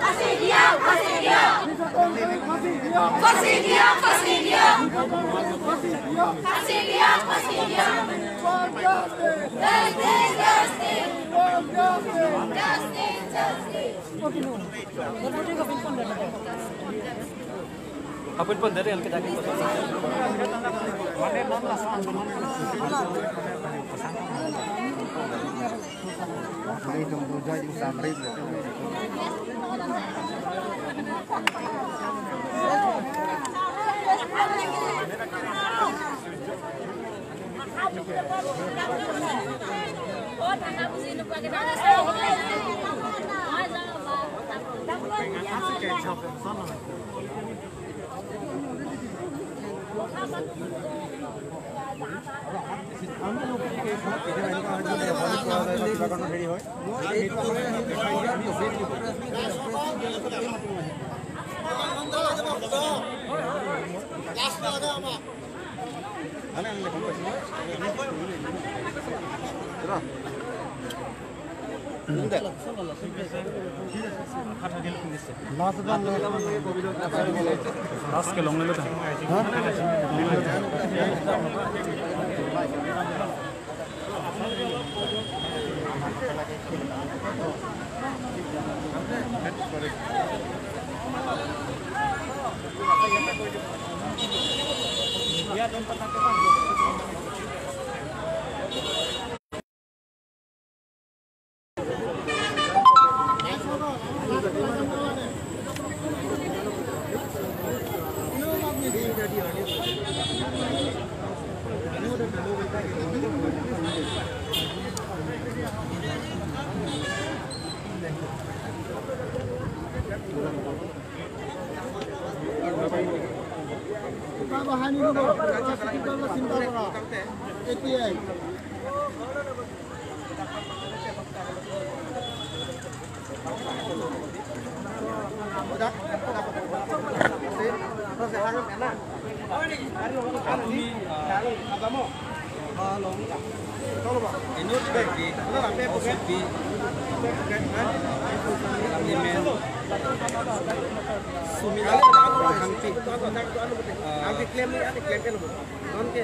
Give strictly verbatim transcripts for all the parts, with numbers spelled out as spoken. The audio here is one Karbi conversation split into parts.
ফাঁচি দিয়ক, ফাঁচি দিয়ক। ফাঁচি দিয়ক, ফাঁচি দিয়ক। ফাঁচি দিয়ক, ফাঁচি দিয়ক। Justice, justice. Justice, justice. Apun pun dari yang kita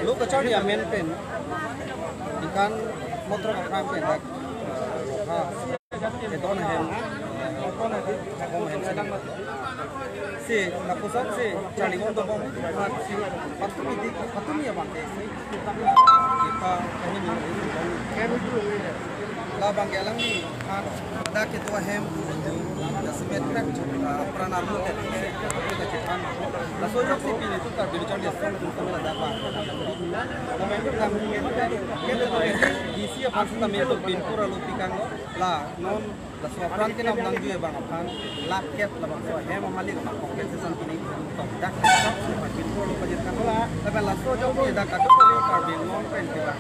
Lo kacharli amen pen ikan motor ka pram pen dak. Ha. Kedon ahem. Kedon ahem sedang. Si, lapuson si charlibom dobom. Si, patumi di, patumi abang ke. Si, kita, kita, kami ni. Labang ke alangli, ha, dak kedo ahem, ya, semet kan, ah, pran arlo kan, semet kan, kita ciptaan. Laso joksi pini tu tak diri charli ahem, tu kami ladak, Pak. Kami tu kami, kita tu, di si apa sih kami tu pinpur lalu pikang lo, la, non, laso apran kenam nangji abang aphan, lakh kep labangso ahem amalik abang compensation pini, tok dak, tok, pinpur lalu pajirkan lo, tapi laso joksi dak kaduk lo, Karbi Anglong pen kita.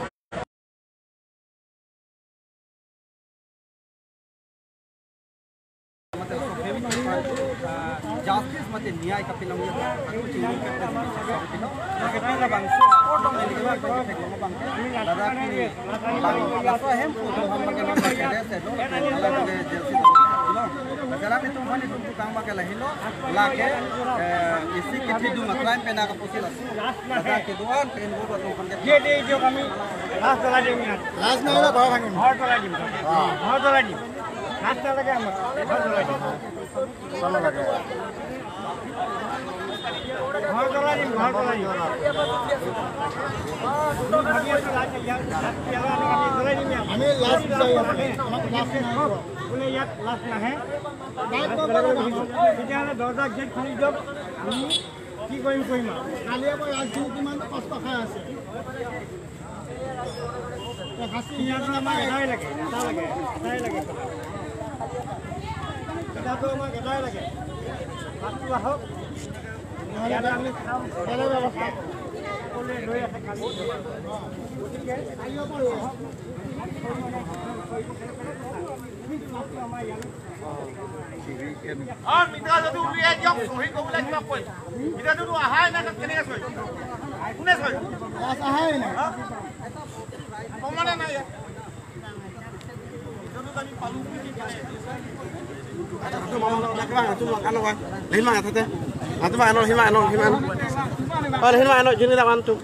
Justice mate niyai kapinong ya, aku chingki kapinong. Kapinong bang, support dong ini, bang, bang, bang, bang. Ladak ini, bang, laso ahem pu, tu ham bang, bang, bang, bang, bang, bang, bang, bang. Sekarang itu mana itu tukang bang, lahelo, lake, eh, isi kithidung, aklaim pena kapusi laso. Ladak kedoan, pen bo, bang, bang, bang. Dia, dia, dia kami, last lagi ni. Last na lah, bawa kami. Hor tu lagi. Hor tu lagi. Last lagi amat. Hor tu lagi. Sama lagi. Hor tu lagi, hor tu lagi. Kami last saya. Kami last na. Boleh ya, last na hai. Baik, baik, baik, baik. Tidak ada dosa, gate khulis jawab. Kami কি কৰিম, কৰিম আৰু। কালি আকৌ ৰাজধানী কিমান কষ্ট খাই আছে। এ, হাঁচি ইয়াত আমাৰ এটাই লাগে, এটা লাগে, এটাই লাগে। এতিয়াতো আমাক এটাই লাগে। ভাতটো আহক। ইয়াত আমি খাম। বেলেগ ব্যৱস্থা। সকলোৱে লৈ আছে কালি। গতিকে আহিব পাৰিব। Ah, mita jadu uli ajok sohi ko uli ajok koi. Mita jadu ahai na kat kene soi. Kune soi. Asa hai na. Pamana na ya. Jadu kami palu. Atum, atum, atum, ano ba? Lima tata. Atum ano, lima ano, lima ano. Oh, lima ano, jini lawan tu.